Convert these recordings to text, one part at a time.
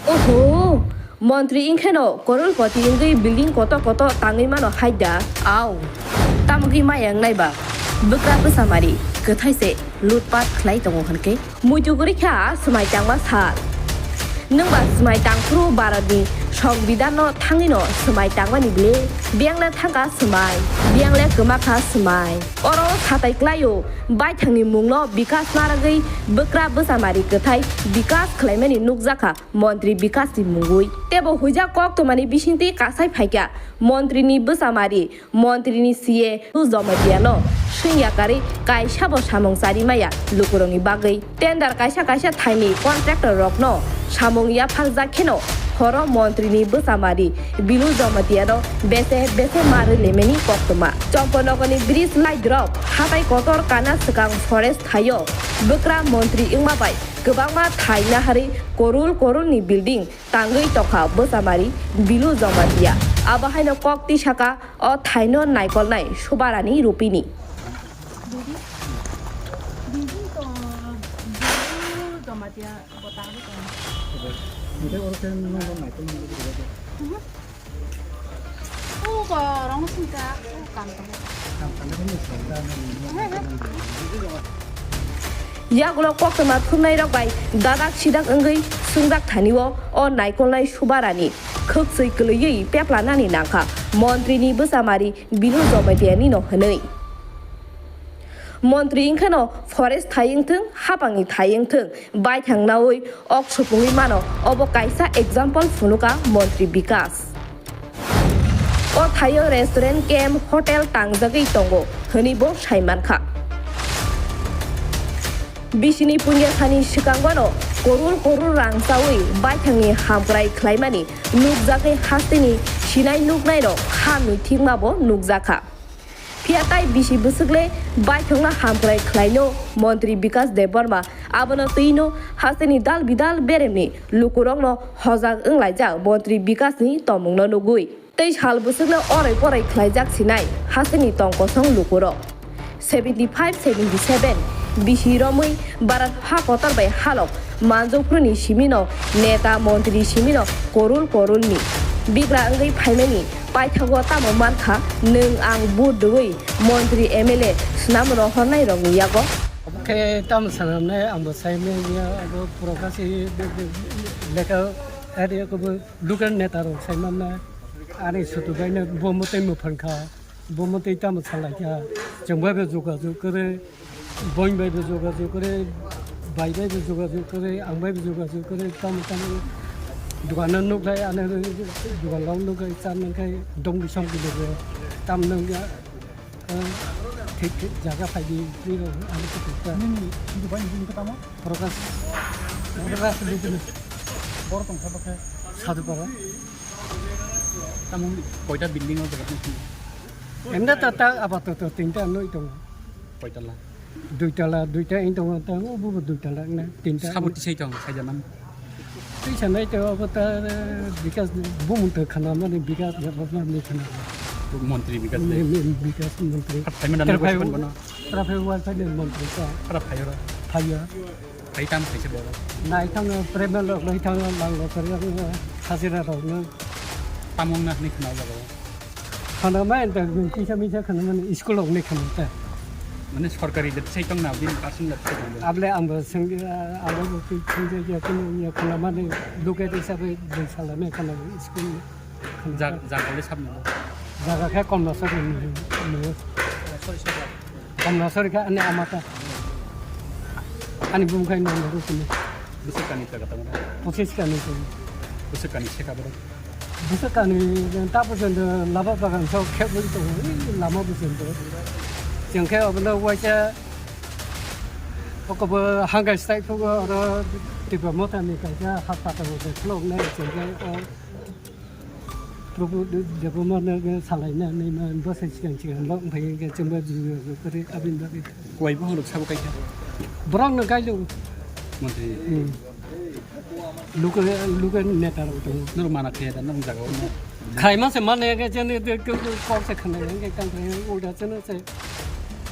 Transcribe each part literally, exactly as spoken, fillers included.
Oho! Montri wngkheno korolpoti wngwi building kotor kotor tangwi mano hai da? Au! Tamogwi maya wngnai ba? Bwkra bwsamari kwthai se lutpat khlai tongo hwnkhe? Muitu kwrwi kha swmai tangma sal. Nwng ba swmai tangphuru Bharatni Songbidanno thangwino swmai tangmani ble? Biyang le thangkha swmai, biyang le kwmakha swmai. Oro satai klaio, baithangni mungno Bikas narwgwi bwkra bwsamari kwthai Bikas khlaimani nukjakha Montri Bikasni mungwi. Tebo huijak koktwmani bisingtwi kasai phaikha Montrini bwsamari, Montrini C A Jamatia no swngya karwi kaisa bo samung chari maya lukurokni bagwi. Tender kaisa kaisa thaini contractor rokno samung yapharjak kheno horo Montrini bwsamari Bilu Jamatia no bese bese ma rwlemani koktwma. Chomponogorni bridge light rok hatai kotor kana swkang forest thaio bwkra montri wngma bai kwbangma thai naharwi korul korulni building tangwi tongkha bwsamari Bilu Jamatia. Abo haino kok tisaka o thaino naikolnai Subarani Rupini. Yagulo koktwma thumnairok bai dadak sidak wngwi swngjak thanio o naikolnai Subarani khwkswi kwlwiwi peplanani nangkha montrini bwsamari Bilu Jamatia nino hwnwi. Montri wngkheno forest thai wngthwng, hapangni thai wngthwng, baithang naui ok supungwi mano, obo kaisa example phunukha Montri Bikas. O thaio restaurant, camp, hotel tangjagwi tongo hwnwi bo sai mankha. Bisini punya sani swkangbono korul korul rang chaui baithangni hamkrai khlaimani nukjagwi hasteni sinai nuknairok ha mithikmabo nukjakha. Phiya tai bisi bwswk le baithokno hamkrai khlaino Montri Bikas Debbarma, abono twino hasteni dal bidal beremni lukurokno hojak wnglaijak Montri Bikasni tongmungno nugwi. Tei sal bwswk le orai porai khlaijak sinai hasteni tong kosong lukurok. Seventy five seventy seven bisi romwi Bharat ha kotor bai halok manjokphru ni simi no neta, montri simi no korul korul ni bigra wngwi phaimani paithago tamo mankha nwng ang vote rwui montri M L A swnam rohornai rokni yago. Khe tamo sanamnai ang bo sai manya abo pura kasi lekha area ko bo local neta rok sai mamna ani sutu bai no bo mwtai mwphang kha. Bo mwtai tamo salai kha, chwng bai bo jogajog kwrwi, boin bai bo jogajog kwrwi, bai bai bo jogajog kwrwi, ang bai bo jogajog kwrwi, tamo tamo dogan no nuk lai, ano dogan rok nuk lai, cha nang khai dong bisong kilo khe, tam nang ya, eh, thik thik jaga phai di, twi rok ano thik thik ta. Nini hindu bai hindu khe tamo? Prakash. Prakash hindu khe. Bor tong kha bakhe. Sadhu para. Tamo koita building o jaga nang. Enda ta, ta apato to tinta noi tongo. Koitala? Duitala, duita in tongo, ta ubu bu duitala na tinta. Sabo tisai tong, saja nam. Tisa nai to abo ta Bikas bumung to khana mani Bikas ya baba ni khana. Montri Bikas ni, de. Ni Bikas montri. Khat phaima dan Tra ko phai, sipan bono. Tra phai wa phai ni montri ta. Khat phayo ra. Phaya. Phai tam phaisa boro. Nai thang premel rok nai thang lang lo kar hajira rok no. Tamung na ni khana jago. Khana ma enta kisa misa khana mani school rok ni khana ta. Mane sorkari de sai tong na bin personal de sai tong. Able ang bo sing, abo bo ki sing ya kunu ya khana mani duke de sabe de sala ne khana school ni. Khana Ja-, ta. Jaga le sabni bo. Jaga khe Komlasori ni, ni. Sorry, sorry. Komlasori khe ani ama ta. Ani bumung khai nong nong sini. Bwswk kani jaga tamo da? Pochis kani tamo. Bwswk kani seka borok? Bwswk kani ta pojont laba bagan sok khebwi tongo, ui lama pojont. Chwng khe obono waisa okobo hangai style phugo oro Tipra Motha ni kaisa hak pata bo khlok nai chwng khe o Prabhu Debbarma no salaina naima bwsai sikang sikang lo wngphai khe chwngba juju juju kwrwi abini bagwi. Kuwai buphang rok sabo kaisa. Borok no kailo. Montri. Hmm. Local, local neta rok tongo. Norok mana khe da nang jaga o no. Khaima se mane khe chini de kok se khana yang khe tang ulta chini se.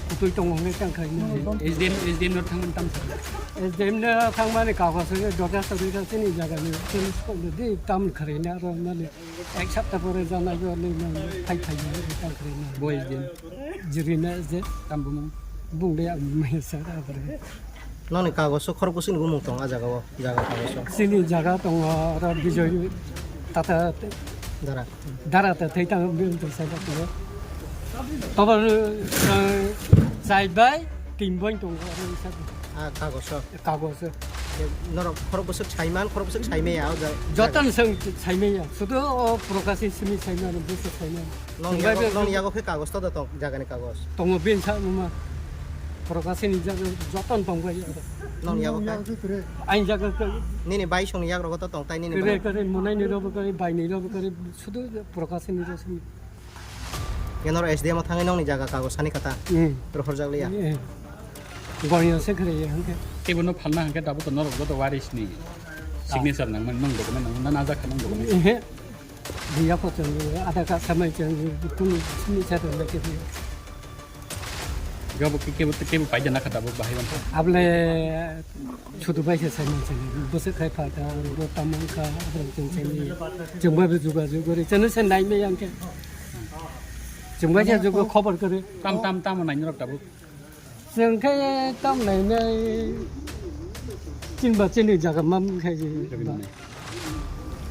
Kutui tongo hwnwi tang khlaina. S D M, S D M no thangmani tam sa. S D M no thangmani kagos dorkhasto rwkha chini jagani police kok di tam khlaina aro mani ek sapta pore jana go ni mani phai phai ni tam khlaina. Bo S D M. Jirina S D M. Tam bumung. Bung de ang mai sa ra bare. Noni kagos khorok bwswk ni bumung tong a jaga o, jaga kagos o. Chini jaga tongo aro Bijoy Tata Dara. Dara ta thai tang bil to sa ta ko. Tobar, eh, chai bai tin bai tong ko aro sa. Ah, kagos o. Kagos o. Ye, norok khorok bwswk saiman, khorok bwswk saimaya o jaga. Joton seng saimaya. Sudu o Prokasi simi saimaya, bwswk saimaya. Nong yago, nong yago khe kagos to da tong, jaga ni kagos. Tongo bin sa mama. Prokasi ni jaga joton tong bai. Nong yago khe. Ain jaga khe. Nini bai song yak rogo to tong tai nini. Kare bai. Kare monai ni robo kare bai ni robo kare sudu Prokasi ni robo simi. Kenoro S D M o thangwi nokni jaga kagos sani kha ta? Hmm. Rohorjak liya? Eh. Goriyo se khere ye hangke. Teibo no phalna hangke dabo to norok joto waris ni signature nangmani, nang document nang, na najak kha nang document. Ehe. Biya ko chang, ada ka samai chang, tuni sini sa to leke di. Gabo ke, kebo, kebo paida na kha dabo bahai ban. Able Chudu bai se sai man sini. Bwswk khai pha ta, bo tamo wngkha, abrang chwng sini. Chwng bai bo juga juga ri. Chwng se nai me yang khe. Chwng bai se juga khobor kwrwi. Tam, tam, tamo nai norok tabuk. Chwng khe tam nai nai. Chin ba chini jaga mam khai ji.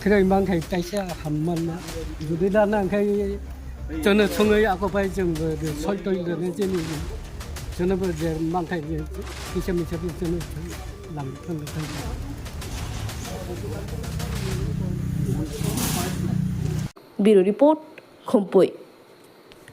Khirai mang khai taisa ham man na. Judi da nang khai chwng songwi ako bai chwng bo soi toi le ne chini. Chwng bo je mang khai je kisa misa bo chwng lang thang thang. Bureau Report, Khumpui.